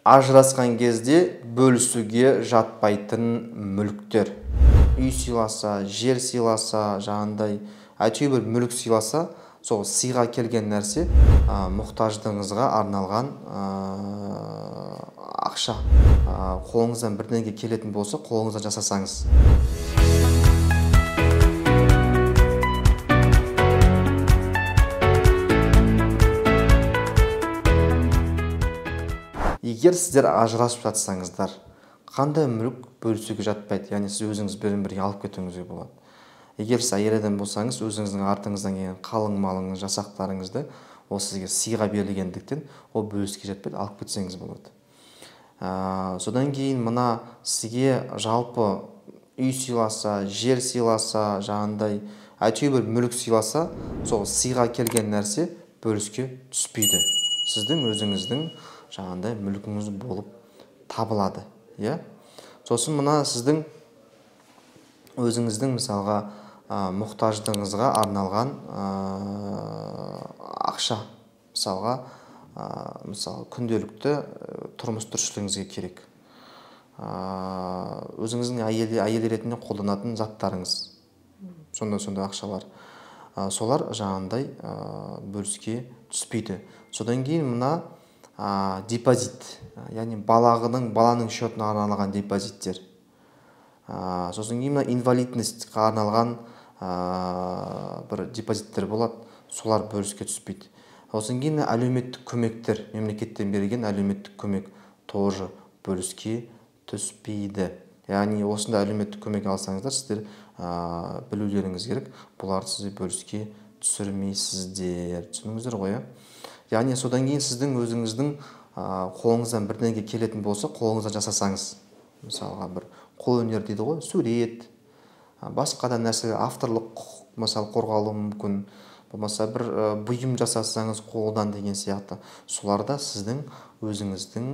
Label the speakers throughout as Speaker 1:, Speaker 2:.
Speaker 1: Ажырасқан кезде бөлісуге жатпайтын мүліктер. Үй сыйласа, жер сыйласа, жаңағындай әйтеуір бір мүлік сыйласа, сол сыйға келген нәрсе мұқтаждығыңызға арналған ақша. Қолыңыздан бірдеңе келетін болса, қолыңыздан жасасаңыз. Егер сіздер ажырасып жатсаңыздар, қандай мүлік бөлісуге жатпайды, яғни сіз өзіңіз бірін-бірге алып кетуіңізге болады. Егер сіз әйел адам болсаңыз, өзіңіздің артыңыздан келген қалың малыңыз, жасақтарыңызды ол сізге сыйға берілгендіктен ол бөліске жатпайды, алып кетсеңіз болады. Содан кейін мына сізге жалпы үй сыйласа, жер сыйласа, жаңағындай әйтеуір бір мүлік сыйласа, сол сыйға келген нәрсе бөліске түспейді. Сіздің өзіңіздің жаңағындай мүлкіңіз болып табылады, иә? Сосын мына сіздің өзіңіздің мысалға мұқтаждығыңызға арналған ақша, мысалға, мысалы күнделікті тұрмыс тіршілігіңізге керек. Өзіңіздің әйел ретінде қолданатын заттарыңыз, сондай-сондай ақшалар. Солар жаңағындай бөліске түспейді. Содан кейін мына депозит, яғни баланың счетына арналған депозиттер. Сосын кейін мына инвалидностьқа арналған бір депозиттер болады, солар бөліске түспейді. Сосын кейін әлеуметтік көмектер, мемлекеттен берілген әлеуметтік көмек тоже бөліске түспейді. Яғни осындай әлеуметтік көмек алсаңыздар, сіздер білулеріңіз керек, бұларды сіздер бөліске түсірмейсіздер. Түсіндіңіздер ғой, иә? Яғни содан кейін сіздің өзіңіздің қолыңыздан бірдеңе келетін болса, қолыңыздан жасасаңыз, мысалға бір қолөнер дейді ғой, сурет, басқа да нәрсе, авторлық құқық мысалы қорғалуы мүмкін, болмаса бір бұйым жасасаңыз қолдан деген сияқты, солар да сіздің өзіңіздің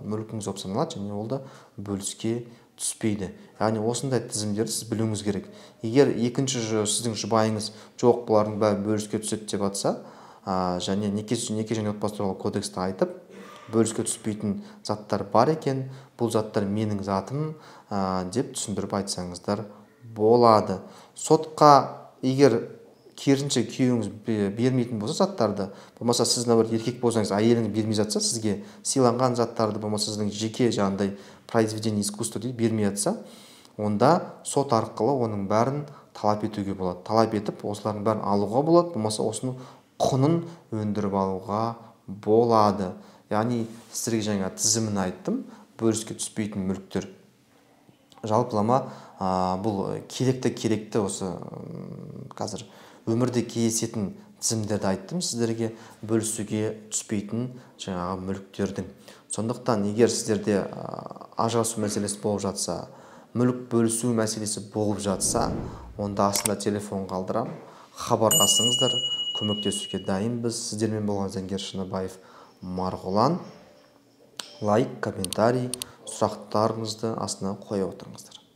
Speaker 1: мүлкіңіз болып саналады және ол да бөліске түспейді. Яғни осындай тізімдерді сіз білуіңіз керек. Егер екінші сіздің жұбайыңыз жоқ, бұлардың бәрі бөліске түседі деп атса, және неке және отбасы туралы кодексті айтып, бөліске түспейтін заттар бар екен, бұл заттар менің затым деп түсіндіріп айтсаңыздар болады. Сотқа егер керісінше күйеуіңіз бермейтін болса заттарды, болмаса сіз наоборот еркек болсаңыз, әйеліңіз бермей жатса, сізге сыйланған заттарды, болмаса сіздің жеке жаңағындай произведение искусства дейді бермей жатса, онда сот арқылы оның бәрін талап етуге болады. Талап етіп, осылардың бәрін алуға болады, болмаса осының құнын өндіріп алуға болады. Яғни сіздерге жаңа тізімін айттым, бөліске түспейтін мүліктер. Жалпылама бұл керекті осы қазір өмірде кездесетін тізімдерді айттым сіздерге, бөлісуге түспейтін жаңағы мүліктердің. Сондықтан егер сіздерде ажырасу мәселесі болып жатса, мүлік бөлісу мәселесі болып жатса, онда астында телефон қалдырам, хабарласыңыздар, көмектесуге дайынбыз. Сіздермен болған Заңгер Шыныбаев Марғұлан. Лайк, комментарий, сұрақтарыңызды астына қоя отырыңыздар.